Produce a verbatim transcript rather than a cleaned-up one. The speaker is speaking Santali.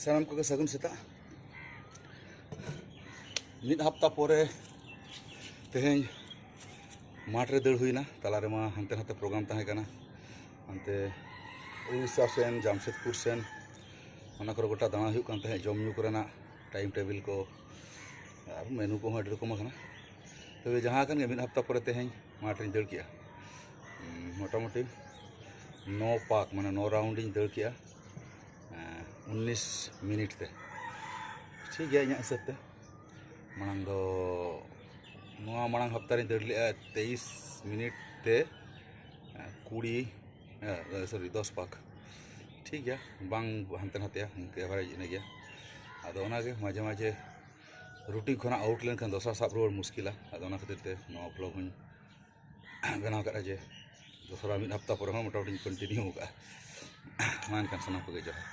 ᱥᱟᱱᱟᱢ ᱠᱚᱜᱮ ᱥᱟᱹᱜᱩᱱ ᱥᱮᱛᱟᱜ᱾ ᱢᱤᱫ ᱦᱟᱯᱛᱟ ᱯᱚᱨᱮ ᱛᱮᱦᱮᱧ ᱢᱟᱴᱷ ᱨᱮ ᱫᱟᱹᱲ ᱦᱩᱭᱱᱟ᱾ ᱛᱟᱞᱟ ᱨᱮᱢᱟ ᱦᱟᱱᱛᱮ ᱱᱟᱛᱮ ᱯᱨᱳᱜᱨᱟᱢ ᱛᱟᱦᱮᱸ ᱠᱟᱱᱟ, ᱦᱟᱱᱛᱮ ᱩᱲᱤᱥᱥᱟ ᱥᱮᱱ, ᱡᱟᱢᱥᱮᱫᱽᱯᱩᱨ ᱥᱮᱱ, ᱚᱱᱟ ᱠᱚᱨᱮ ᱜᱚᱴᱟ ᱫᱟᱬᱟ ᱦᱩᱭᱩᱜ ᱠᱟᱱ ᱛᱟᱦᱮᱸᱫ, ᱡᱚᱢ ᱧᱩ ᱠᱚᱨᱮᱱᱟᱜ ᱴᱟᱭᱤᱢ ᱴᱮᱵᱤᱞ ᱠᱚ ᱟᱨ ᱢᱮᱱᱩ ᱠᱚᱦᱚᱸ ᱟᱹᱰᱤ ᱨᱚᱠᱚᱢ ᱟᱠᱟᱱᱟ᱾ ᱛᱚᱵᱮ ᱡᱟᱦᱟᱸ ᱠᱟᱱ ᱜᱮ, ᱢᱤᱫ ᱦᱟᱯᱛᱟ ᱯᱚᱨᱮ ᱛᱮᱦᱮᱧ ᱢᱟᱴᱷ ᱨᱤᱧ ᱫᱟᱹᱲ ᱠᱮᱜᱼᱟ᱾ ᱩᱸ, ᱢᱚᱴᱟᱢᱩᱴᱤ ᱱᱚ ᱯᱟᱠ, ᱢᱟᱱᱮ ᱱᱚ ᱨᱟᱣᱩᱱᱰ ᱤᱧ ᱫᱟᱹᱲ ᱠᱮᱜᱼᱟ, ᱮᱸ, ᱩᱱᱤᱥ ᱢᱤᱱᱤᱴ ᱛᱮ᱾ ᱴᱷᱤᱠ ᱜᱮᱭᱟ, ᱤᱧᱟᱹᱜ ᱦᱤᱥᱟᱹᱵ ᱛᱮ ᱢᱟᱲᱟᱝ ᱫᱚ, ᱱᱚᱣᱟ ᱢᱟᱲᱟᱝ ᱦᱟᱯᱛᱟ ᱨᱤᱧ ᱫᱟᱹᱲ ᱞᱮᱜᱼᱟ ᱛᱮᱭᱤᱥ ᱢᱤᱱᱤᱴ ᱛᱮ, ᱮᱸ, ᱠᱩᱲᱤ, ᱮᱸ, ᱥᱚᱨᱤ, ᱫᱚᱥ ᱯᱟᱠ᱾ ᱴᱷᱤᱠ ᱜᱮᱭᱟ, ᱵᱟᱝ ᱦᱟᱱᱛᱮ ᱱᱟᱛᱮᱭᱟ, ᱤᱱᱠᱟᱹ ᱮᱵᱷᱟᱨᱮᱡᱽ ᱤᱱᱟᱹ ᱜᱮᱭᱟ᱾ ᱟᱫᱚ ᱚᱱᱟᱜᱮ ᱢᱟᱡᱷᱮ ᱢᱟᱡᱷᱮ ᱨᱩᱴᱤᱱ ᱠᱷᱚᱱᱟᱜ ᱟᱣᱩᱴ ᱞᱮᱱᱠᱷᱟᱱ ᱫᱚᱥᱨᱟ ᱥᱟᱵ ᱨᱩᱣᱟᱹᱲ ᱢᱩᱥᱠᱤᱞᱟ᱾ ᱟᱫᱚ ᱚᱱᱟ ᱠᱷᱟᱹᱛᱤᱨ ᱛᱮ ᱱᱚᱣᱟ ᱵᱷᱞᱚᱜ ᱦᱚᱸᱧ ᱵᱮᱱᱟᱣ ᱠᱟᱜᱼᱟ ᱡᱮ ᱫᱚᱥᱨᱟ ᱢᱤᱫ ᱦᱟᱯᱛᱟ ᱯᱚᱨᱮ ᱦᱚᱸ ᱢᱚᱴᱟᱢᱩᱴᱤᱧ ᱠᱚᱱᱴᱤᱱᱤᱭᱩ ᱠᱟᱜᱼᱟ᱾ ᱢᱟ ᱮᱱᱠᱷᱟᱱ ᱥᱟᱱᱟᱢ ᱠᱚᱜᱮ ᱡᱚᱦᱟᱨ᱾